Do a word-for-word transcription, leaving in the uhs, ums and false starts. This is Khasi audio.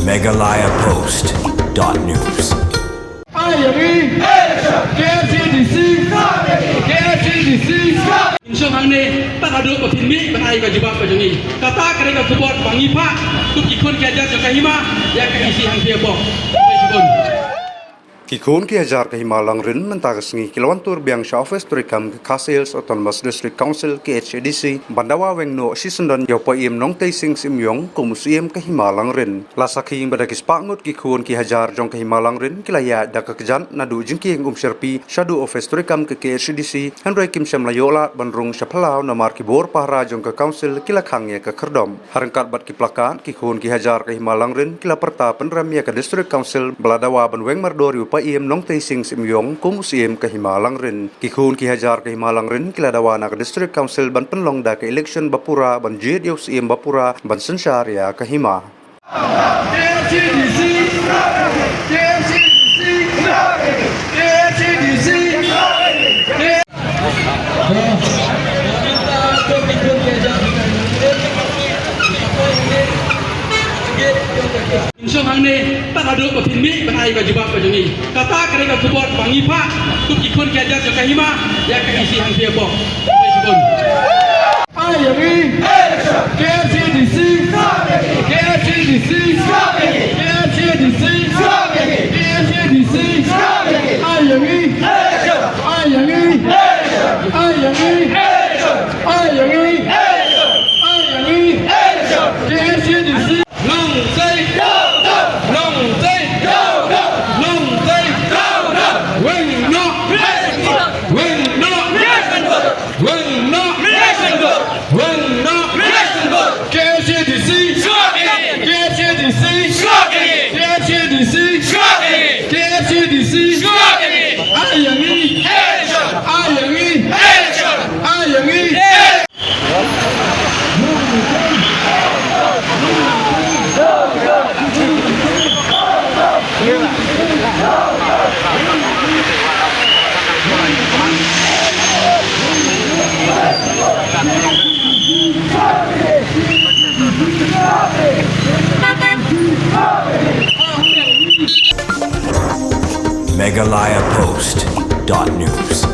Meghalaya Post dot news. Ai ïa ngi. K H A D C. K H A D C. Ngi shong hangne tang haduh ba phin mih ban ai ka jubab ka jong ngi. Kata ka dei ka khubor ba ngi phah kum ki khun ki hajar jong ka hima ïa ka E C hangtei hapoh. Khublei shibun. Ki khun ki hajar ka hima Langrin mynta ka sngi ki la wan tur biang sha office treikam ka Khasi Hills Autonomous District Council, K H A D C, ban dawa weng noh shisyndon ïa u Paiem Nongtei Sing Syiem kum u Syiem ka hima Langrin. La sakhi ba da ki spah ngut ki khun ki hajar jong ka hima Langrin ki la ïaid da ka kjat naduh Jingkieng Umshyrpi shaduh office treikam ka K H A D C, hynrei kim shym la ïoh lad ban rung sha phyllaw namar ki bor pahara jong ka council ki la khang ïa ka khyrdop. Ha ryngkat bad ki plakat, ki khun ki hajar ka hima Langrin ki la pyrta pynrem ïa ka District Council ba la dawa ban weng mardor ïa u Paiem Nongtei Sing Syiem kum u Syiem ka hima Langrin. Ki khun ki hajar ka hima Langrin ki la dawa na ka District Council ban pynlong da ka election ba pura ban jied ïa u Syiem ba pura ban synshar ïa ka hima. Ngi shong hangne tang haduh ba phin mih ban ai ka jubab ka jong ngi. Kata ka dei ka khubor ba ngi phah kum ki khun ki hajar jong ka hima ïa ka E C hangtei hapoh. Khublei shibun. Ai ïa ngi. K H A D C. K H A D C. K H A D C. Ai ïa ngi. Ai ïa ngi. Ai ïa ngi. Ai ïa ngi. Ai ïa ngi. K H A D C. Nongtei. Nongtei. Nongtei. Weng noh. Weng noh. Weng noh. Weng noh. K H A D C. K H A D C. K H A D C. Ai ïa ngi. Ai ïa ngi. Ai ïa ngi. Meghalaya Post dot news.